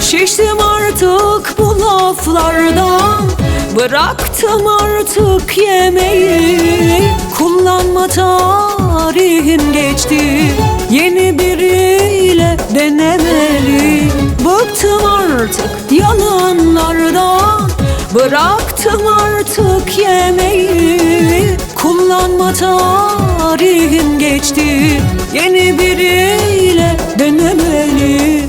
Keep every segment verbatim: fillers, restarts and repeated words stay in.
Şiştim artık bu laflardan, bıraktım artık yemeği. Kullanma tarihim geçti, yeni biriyle denemeli. Bıktım artık yalanlardan, bıraktım artık yemeği. Kullanma tarihim geçti, yeni biriyle denemeli.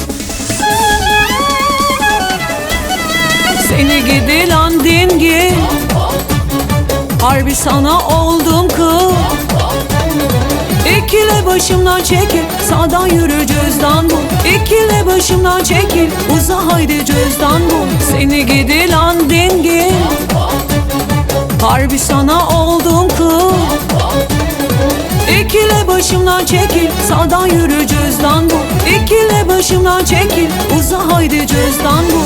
Seni gidi lan dingil, harbi sana oldum kıl. Ekile başımdan çekil, sağdan yürü cüzdan bul. Ekile başımdan çekil, uza haydi cüzdan bul. Seni gidi lan dingil, harbi sana oldum kıl. Ekile başımdan çekil, sağdan yürü cüzdan bul. Ekile başımdan çekil, uza haydi cüzdan bul.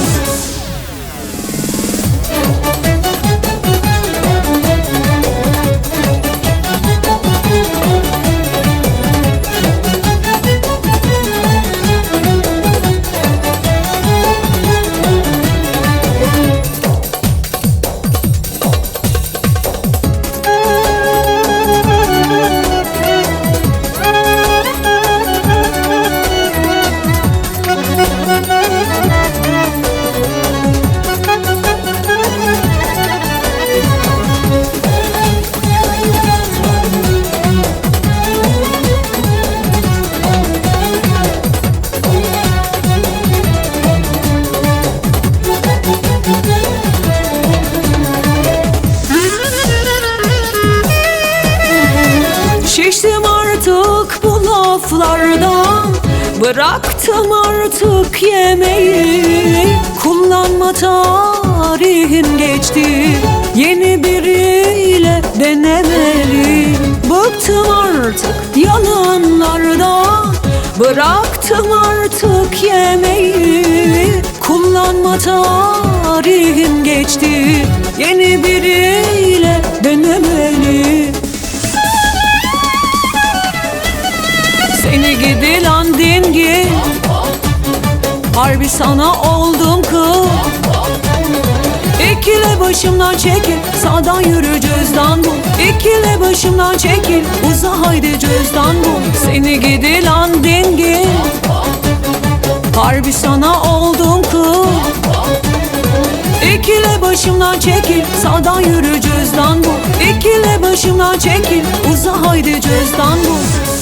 Şiştim artık bu laflardan, bıraktım artık yemeği. Kullanma tarihim geçti, yeni biriyle denemeli. Bıktım artık yalanlardan, bıraktım artık yemeği. Kullanma tarihim geçti, yeni biriyle denemeli. Seni gidi lan dingil, harbi sana oldum kıl. Ekile başımdan çekil, sağdan yürü cüzdan bul. Ekile başımdan çekil, uza haydi cüzdan bul. Seni gidi lan dingil, harbi sana oldum kıl. Ekile başımdan çekil, sağdan yürü cüzdan bul. Ekile başımdan çekil, uza haydi cüzdan bul.